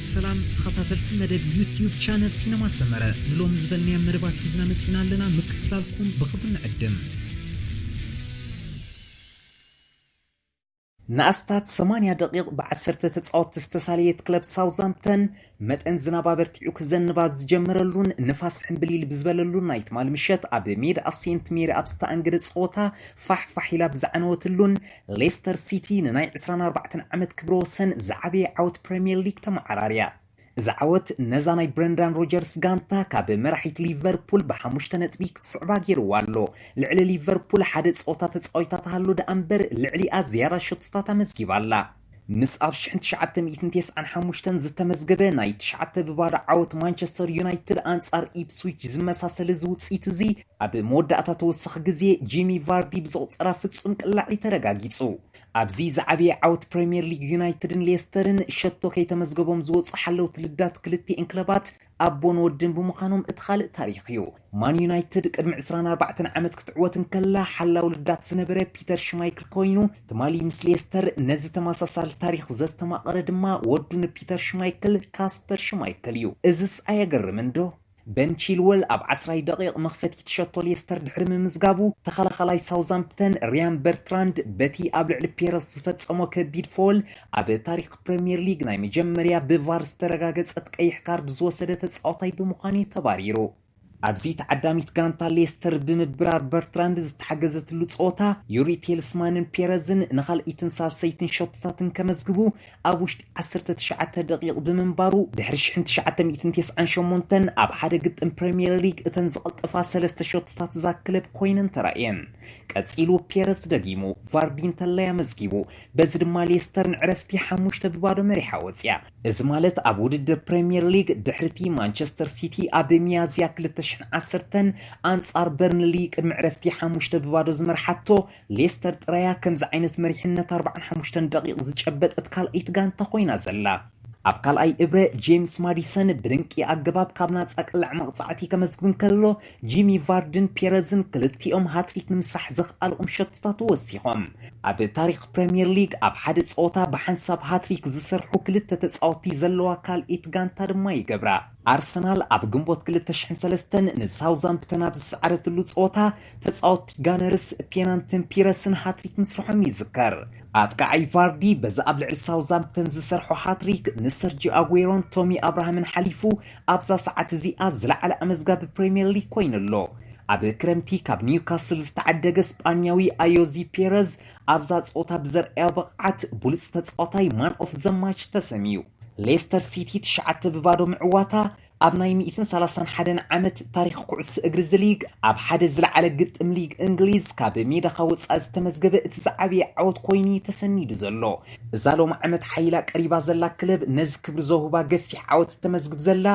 ሰላም ተኸታተልቲ መደብ ዩትዩብ ቻነል ሲነማ ሰመረ፣ ንሎሚ ዝበልናዮ መደባት ሒዝና መጺና ኣለና። ምክትታልኩም ብኽብሪ ንዕድም። ንኣስታት ሰማንያ ደቂቕ ብዓሰርተ ተጻወትቲ ዝተሳለየት ክለብ ሳውዛምፕተን፣ መጠን ዝናብ ኣበርቲዑ ክዘንብ ኣብ ዝጀመረሉን ንፋስ ሕምብሊል ብዝበለሉን ናይ ትማሊ ምሸት፣ ኣብ ሜዳ ሴንት ሜሪ ኣብ ዝተኣንገደ ጸወታ ፋሕ ፋሕ ኢላ ብዝዓነወትሉን፣ ሌስተር ሲቲ ንናይ ዕስራን ኣርባዕተን ዓመት ክብረ ወሰን ዝዓበየ ዓወት ፕሪምየር ሊግ ተመዓራርያ። እዚ ዓወት ነዛ ናይ ብረንዳን ሮጀርስ ጋንታ ካብ መራሒት ሊቨርፑል ብሓሙሽተ ነጥቢ ክትስዕባ ገይርዋ ኣሎ። ልዕሊ ሊቨርፑል ሓደ ጸወታ ተጻዊታ ትሃሉ ደኣ እምበር፣ ልዕሊኣ ዝያዳ ሸቶታት ኣመዝጊባ ኣላ። ምስ ኣብ ሽሕን ትሽዓተ ሚእትን ተስዓን ሓሙሽተን ዝተመዝገበ ናይ ትሽዓተ ብባዶ ዓወት ማንቸስተር ዩናይትድ ኣንጻር ኢፕስዊች ዝመሳሰል እዚ ውጽኢት እዚ፣ ኣብ መወዳእታ ተወሳኺ ግዜ ጂሚ ቫርዲ ብዘቑጸራ ፍጹም ቅላዕ እዩ ተረጋጊጹ። ኣብዚ ዝዓበየ ዓወት ፕሪምየር ሊግ ዩናይትድን ሌስተርን ሸቶ ከይተመዝገቦም ዝወጹ ሓለውቲ ልዳት ክልቲኤን ክለባት ኣቦን ወድን ብምዃኖም እቲ ካልእ ታሪኽ እዩ። ማን ዩናይትድ ቅድሚ ዕስራን ኣርባዕተን ዓመት ክትዕወት እንከላ ሓላው ልዳት ዝነበረ ፒተር ሽማይክል ኮይኑ፣ ትማሊ ምስ ሌስተር ነዚ ተመሳሳሊ ታሪኽ ዘስተማቐረ ድማ ወዱ ንፒተር ሽማይክል ካስፐር ሽማይክል እዩ። እዝስ ኣየገርምን ዶ? በን ቺልወል ኣብ ዓስራይ ደቂቕ መኽፈቲት ሸቶ ሌስተር ድሕሪ ምምዝጋቡ፣ ተኸላኻላይ ሳውዛምፕተን ሪያን በርትራንድ በቲ ኣብ ልዕሊ ፔረስ ዝፈጸሞ ከቢድ ፎል ኣብ ታሪኽ ፕሪምየር ሊግ ናይ መጀመርያ ብቫር ዝተረጋገጸት ቀይሕ ካርድ ዝወሰደ ተጻዋታይ ብምዃኑ እዩ ተባሪሩ። ኣብዚ ተዓዳሚት ጋንታ ሌስተር ብምብራር በርትራንድ ዝተሓገዘትሉ ጸወታ፣ ዩሪ ቴልስማንን ፔረዝን ንኻልኣይትን ሳልሰይትን ሸቶታትን ከመዝግቡ ኣብ ውሽጢ ዓሰርተ ትሽዓተ ደቂቕ ብምንባሩ፣ ድሕሪ ሽሕን ትሽዓተ ሚእትን ተስዓን ሸሞንተን ኣብ ሓደ ግጥም ፕሪምየር ሊግ እተን ዝቐልጠፋ ሰለስተ ሸቶታት እዛ ክለብ ኮይነን ተራእየን። ቀጺሉ ፔረዝ ደጊሙ ቫርዲ እንተላይ ኣመዝጊቡ። በዚ ድማ ሌስተር ንዕረፍቲ ሓሙሽተ ብባዶ መሪሓ ወጽያ። እዚ ማለት ኣብ ውድድር ፕሪምየር ሊግ ድሕሪቲ ማንቸስተር ሲቲ ኣብ ሚያዝያ ክልተ ሽሕን ዓሰርተን ኣንጻር በርንሊ ቅድሚ ዕረፍቲ ሓሙሽተ ብባዶ ዝመርሓቶ፣ ሌስተር ጥራያ ከምዚ ዓይነት መሪሕነት ኣርባዓን ሓሙሽተን ደቂቕ ዝጨበጠት ካልኣይቲ ጋንታ ኮይና ዘላ። ኣብ ካልኣይ እብረ ጄምስ ማዲሰን ብድንቂ ኣገባብ ካብ ናጻ ቅላዕ መቕጻዕቲ ከመዝግብ እንከሎ፣ ጂሚ ቫርድን ፔረዝን ክልቲኦም ሃትሪክ ንምስራሕ ዘኽኣልኦም ሸቶታት ወሲኾም። ኣብ ታሪኽ ፕሪምየር ሊግ ኣብ ሓደ ጸወታ ብሓንሳብ ሃትሪክ ዝሰርሑ ክልተ ተጻወትቲ ዘለዋ ካልኣይቲ ጋንታ ድማ ይገብራ። ኣርሰናል ኣብ ግንቦት ክልተ ሽሕን ሰለስተን ንሳውዛምፕተን ኣብ ዝሰዓረትሉ ጸወታ፣ ተጻወትቲ ጋነርስ ፔናንትን ፒረስን ሃትሪክ ምስርሖም ይዝከር። ኣጥቃዓይ ቫርዲ በዚ ኣብ ልዕሊ ሳውዛምፕተን ዝሰርሖ ሃትሪክ ንሰርጂ ኣጉዌሮን ቶሚ ኣብርሃምን ሓሊፉ፣ ኣብዛ ሰዓት እዚኣ ዝለዓለ ኣመዝጋቢ ፕሪምየር ሊግ ኮይኑ ኣሎ። ኣብ ክረምቲ ካብ ኒውካስል ዝተዓደገ ስጳኛዊ ኣዮዚ ፔረዝ ኣብዛ ጸወታ ብዘርኣዮ ብቕዓት ብሉጽ ተጻዋታይ ማን ኦፍ ዘ ማች ተሰምዩ። ሌስተር ሲቲ ትሽዓተ ብባዶ ምዕዋታ ኣብ ናይ ሚእትን ሰላሳን ሓደን ዓመት ታሪኽ ኩዕሶ እግሪ እዚ ሊግ ኣብ ሓደ ዝለዓለ ግጥም ሊግ እንግሊዝ ካብ ሜዳኻ ወጻኢ ዝተመዝገበ እቲ ዝዓበየ ዓወት ኮይኑ እዩ ተሰኒዱ ዘሎ። እዛ ሎም ዓመት ሓይላ ቀሪባ ዘላ ክለብ ነዚ ክብሪ ዘውህባ ገፊሕ ዓወት እተመዝግብ ዘላ፣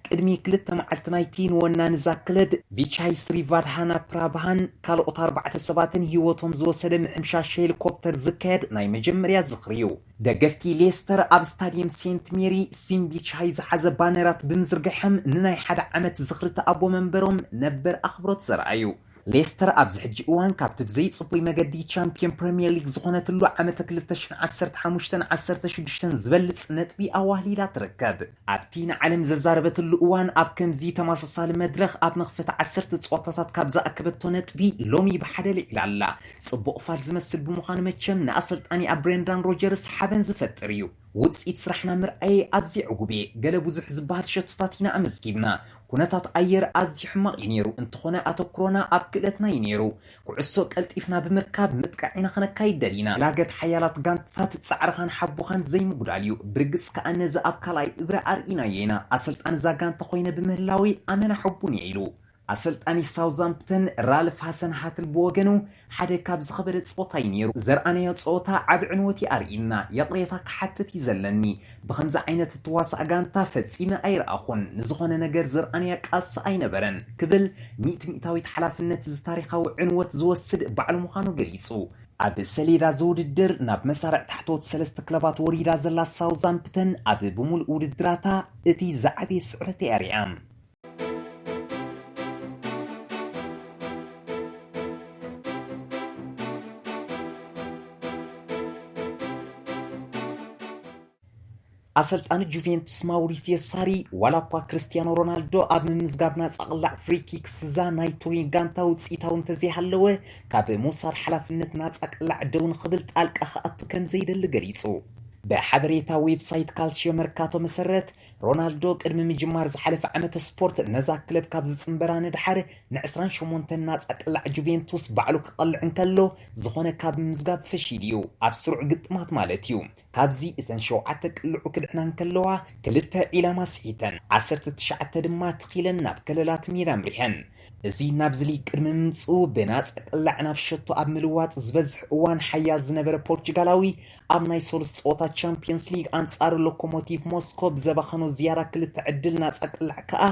ቅድሚ ክልተ መዓልቲ ናይቲ ንወናኒ እዛ ክለብ ቪቻይ ስሪቫድሃና ፕራብሃን ካልኦት ኣርባዕተ ሰባትን ህይወቶም ዝወሰደ ምሕምሻሽ ሄሊኮፕተር ዝካየድ ናይ መጀመርያ ዝኽሪ እዩ። ደገፍቲ ሌስተር ኣብ ስታዲየም ሴንት ሜሪ ሲምቢች ሃይ ዝሓዘ ባነራት ብምዝርጋሖም ንናይ ሓደ ዓመት ዝኽሪ እቲ ኣቦ መንበሮም ነበር ኣኽብሮት ዘርኣዩ። ሌስተር ኣብዚ ሕጂ እዋን ካብቲ ብዘይጽቡይ መገዲ ቻምፒዮን ፕሪምየር ሊግ ዝኾነትሉ ዓመተ ክልተ ሽሕን ዓሰርተ ሓሙሽተን ዓሰርተ ሽዱሽተን ዝበልጽ ነጥቢ ኣዋህሊላ ትርከብ። ኣብቲ ንዓለም ዘዛረበትሉ እዋን ኣብ ከምዚ ተመሳሳሊ መድረኽ ኣብ መኽፈቲ ዓሰርተ ጸወታታት ካብ ዝኣከበቶ ነጥቢ ሎሚ ብሓደ ልዒላ ኣላ። ጽቡቕ ፋል ዝመስል ብምዃኑ መቸም ንኣሰልጣኒኣ ብሬንዳን ሮጀርስ ሓበን ዝፈጥር እዩ። ውጽኢት ስራሕና ምርኣየ ኣዝየ ዕጉብ እየ። ገለ ብዙሕ ዝበሃል ሸቶታት ኢና ኣመዝጊብና። ኩነታት ኣየር ኣዝዩ ሕማቕ እዩ ነይሩ፣ እንተኾነ ኣተኩሮና ኣብ ክእለትና እዩ ነይሩ። ኩዕሶ ቀልጢፍና ብምርካብ ምጥቃዕ ኢና ክነካይድ ደሊና። ላገት ሓያላት ጋንታታት ጻዕርኻን ሓቦኻን ዘይምጉዳል እዩ። ብርግጽ ከኣ ነዚ ኣብ ካልኣይ እብረ ኣርኢናዮ ኢና። ኣሰልጣኒ እዛ ጋንታ ኮይነ ብምህላወይ ኣመና ሕቡን እየ ኢሉ። ኣሰልጣኒ ሳውዛምፕተን ራልፍ ሃሰን ሃትል ብወገኑ፣ ሓደ ካብ ዝኸበደ ጸወታ እዩ ነይሩ። ዘርኣናዮ ጸወታ ዓቢ ዕንወት እዩ ኣርኢና። ይቕሬታ ክሓትት እዩ ዘለኒ። ብኸምዚ ዓይነት እትዋሳእ ጋንታ ፈጺመ ኣይረኣኹን። ንዝኾነ ነገር ዘርኣናያ ቃልሲ ኣይነበረን ክብል ሚእቲ ሚእታዊት ሓላፍነት እዚ ታሪኻዊ ዕንወት ዝወስድ ባዕሉ ምዃኑ ገሊጹ። ኣብ ሰሌዳ እዚ ውድድር ናብ መሳርዕ ታሕተዎት ሰለስተ ክለባት ወሪዳ ዘላ ሳውዛምፕተን ኣብ ብምሉእ ውድድራታ እቲ ዝዓበየ ስዕረት እያ ኣርኢያ። ኣሰልጣኒ ጁቬንቱስ ማውሪሲዮ ሳሪ፣ ዋላ እኳ ክርስቲያኖ ሮናልዶ ኣብ ምምዝጋብ ናጻ ቅላዕ ፍሪኪክ ስዛ ናይ ቱሪን ጋንታ ውጽኢታዊ እንተዘይሃለወ፣ ካብ ምውሳድ ሓላፍነት ናጻ ቅላዕ ደው ንኽብል ጣልቃ ክኣቱ ከም ዘይደሊ ገሊጹ። ብሓበሬታ ዌብሳይት ካልሲዮ መርካቶ መሰረት፣ ሮናልዶ ቅድሚ ምጅማር ዝሓለፈ ዓመተ ስፖርት ነዛ ክለብ ካብ ዝጽንበራ ንድሓር፣ ንዕስራን ሸሞንተን ናጻ ቅላዕ ጁቬንቱስ ባዕሉ ክቐልዕ እንከሎ፣ ዝኾነ ካብ ምምዝጋብ ፈሺሉ እዩ፣ ኣብ ስሩዕ ግጥማት ማለት እዩ። ካብዚ እተን ሸውዓተ ቅልዑ ክድሕና እንከለዋ፣ ክልተ ዒላማ ስሒተን፣ ዓሰርተ ትሽዓተ ድማ ትኺለን ናብ ከለላት ሜዳ ኣምሪሐን። እዚ ናብዚ ሊግ ቅድሚ ምምጽኡ ብናጸ ቅላዕ ናብ ሸቶ ኣብ ምልዋጥ ዝበዝሕ እዋን ሓያል ዝነበረ ፖርቹጋላዊ፣ ኣብ ናይ ሶሉስ ጸወታ ቻምፕዮንስ ሊግ ኣንጻር ሎኮሞቲቭ ሞስኮ ብዘባኸኖ ዝያዳ ክልተ ዕድል ናጸ ቅላዕ ከኣ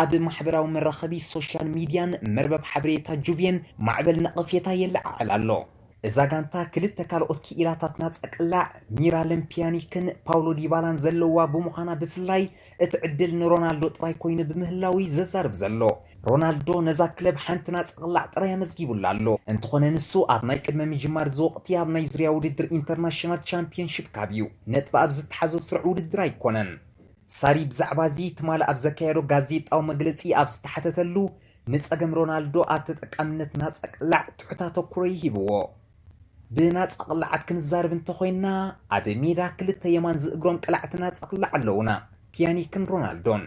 ኣብ ማሕበራዊ መራኸቢ ሶሻል ሚድያን መርበብ ሓበሬታ ጁቬን ማዕበል ነቐፌታ የለዓዕል ኣሎ። እዛ ጋንታ ክልተ ካልኦት ክኢላታት ናጸ ቅላዕ ሚራለን ፒያኒክን ፓውሎ ዲባላን ዘለዋ ብምዃና ብፍላይ እቲ ዕድል ንሮናልዶ ጥራይ ኮይኑ ብምህላው እዩ ዘዛርብ ዘሎ። ሮናልዶ ነዛ ክለብ ሓንቲ ናጸ ቅላዕ ጥራይ ኣመዝጊቡላ ኣሎ። እንተኾነ ንሱ ኣብ ናይ ቅድመ ምጅማር እዚ ወቕቲ ኣብ ናይ ዙርያ ውድድር ኢንተርናሽናል ቻምፒዮንሺፕ ካብ እዩ። ነጥቢ ኣብ ዝተሓዞ ስሩዕ ውድድር ኣይኮነን። ሳሪ ብዛዕባ እዚ ትማሊ ኣብ ዘካየዶ ጋዜጣዊ መግለጺ ኣብ ዝተሓተተሉ፣ ንጸገም ሮናልዶ ኣብ ተጠቃምነት ናጸ ቅላዕ ትሑት ኣተኩሮ እዩ ሂብዎ። ብናጻ ቅላዓት ክንዛረብ እንተኾይንና፣ ኣብ ሜዳ ክልተ የማን ዝእግሮም ቀላዕቲ ናጻ ቅላዕ ኣለዉና፣ ፒያኒክን ሮናልዶን።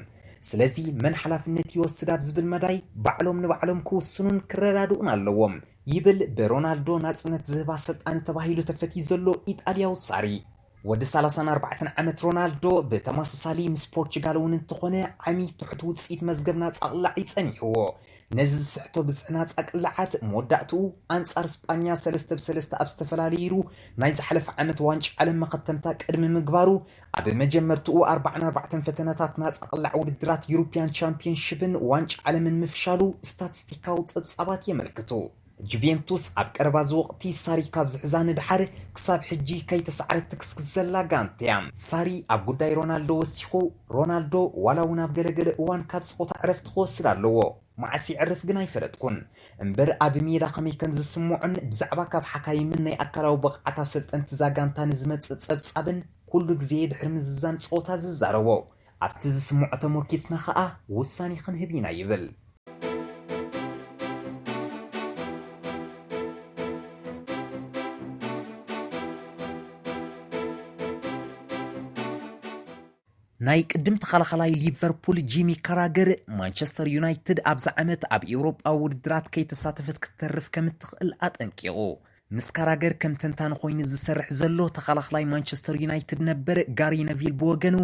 ስለዚ መን ሓላፍነት ይወስድ ኣብ ዝብል መዳይ ባዕሎም ንባዕሎም ክውስኑን ክረዳድኡን ኣለዎም ይብል ብሮናልዶ ናጽነት ዝህብ ኣሰልጣኒ ተባሂሉ ተፈትዩ ዘሎ ኢጣልያዊ ሳሪ። ወዲ ሰላሳን ኣርባዕተን ዓመት ሮናልዶ ብተመሳሳሊ ምስ ፖርቹጋል እውን እንተኾነ ዓሚ ትሑት ውጽኢት መዝገብ ናጻ ቅላዕ እዩ ጸኒሕዎ። ነዚ ዝስሕቶ ብዝሒ ናጻ ቅላዓት መወዳእትኡ ኣንጻር ስጳኛ ሰለስተ ብ ሰለስተ ኣብ ዝተፈላለየ ኢሩ ናይ ዝሓለፈ ዓመት ዋንጫ ዓለም መኸተምታ ቅድሚ ምግባሩ ኣብ መጀመርትኡ ኣርባዓን ኣርባዕተን ፈተነታት ናጻ ቅላዕ ውድድራት ዩሮፕያን ቻምፒዮንሺፕን ዋንጫ ዓለምን ምፍሻሉ ስታቲስቲካዊ ጸብጻባት የመልክቱ። ጁቬንቱስ ኣብ ቀረባ እዚ ወቕቲ ሳሪ ካብ ዝሕዛ ንድሓር ክሳብ ሕጂ ከይተሳዕረት ትክስክስ ዘላ ጋንታ እያ። ሳሪ ኣብ ጉዳይ ሮናልዶ ወሲኹ፣ ሮናልዶ ዋላ እውን ኣብ ገለገለ እዋን ካብ ጸወታ ዕረፍቲ ክወስድ ኣለዎ። መዓስ ይዕርፍ ግን ኣይፈለጥኩን። እምበር ኣብ ሜዳ ከመይ ከም ዝስምዖን ብዛዕባ ካብ ሓካይምን ናይ ኣካላዊ ብቕዓት ኣሰልጠንቲ እዛ ጋንታ ንዝመጽእ ጸብጻብን ኩሉ ግዜ ድሕሪ ምዝዛም ጸወታ ዝዛረቦ። ኣብቲ ዝስምዖ ተመርኪስና ከኣ ውሳኔ ክንህብ ኢና ይብል። ናይ ቅድም ተኸላኸላይ ሊቨርፑል ጂሚ ካራገር፣ ማንቸስተር ዩናይትድ ኣብዚ ዓመት ኣብ ኤውሮጳዊ ውድድራት ከይተሳተፈት ክትተርፍ ከም እትኽእል ኣጠንቂቑ። ምስ ካራገር ከም ተንታኒ ኮይኑ ዝሰርሕ ዘሎ ተኸላኸላይ ማንቸስተር ዩናይትድ ነበር ጋሪ ነቪል ብወገኑ፣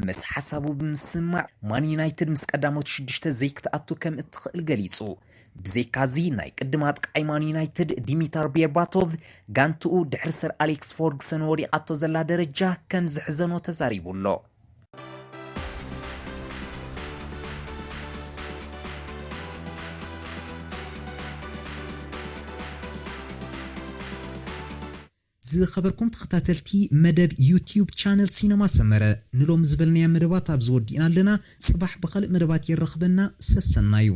ምስ ሓሳቡ ብምስማዕ ማን ዩናይትድ ምስ ቀዳሞት ሽዱሽተ ዘይክትኣቱ ከም እትኽእል ገሊጹ። ብዘይካዚ ናይ ቅድም ኣጥቃዓይ ማን ዩናይትድ ዲሚታር ቤርባቶቭ ጋንትኡ ድሕሪ ሰር ኣሌክስ ፎርግሰን ወዲቓቶ ዘላ ደረጃ ከም ዝሕዘኖ ተዛሪቡ ኣሎ። ዝኸበርኩም ተኸታተልቲ መደብ ዩቲዩብ ቻነል ሲነማ ሰመረ፣ ንሎም ዝበልናያ መደባት ኣብዚ ወዲእና ኣለና። ጽባሕ ብኻልእ መደባት የራኽበና። ሰሰናዩ።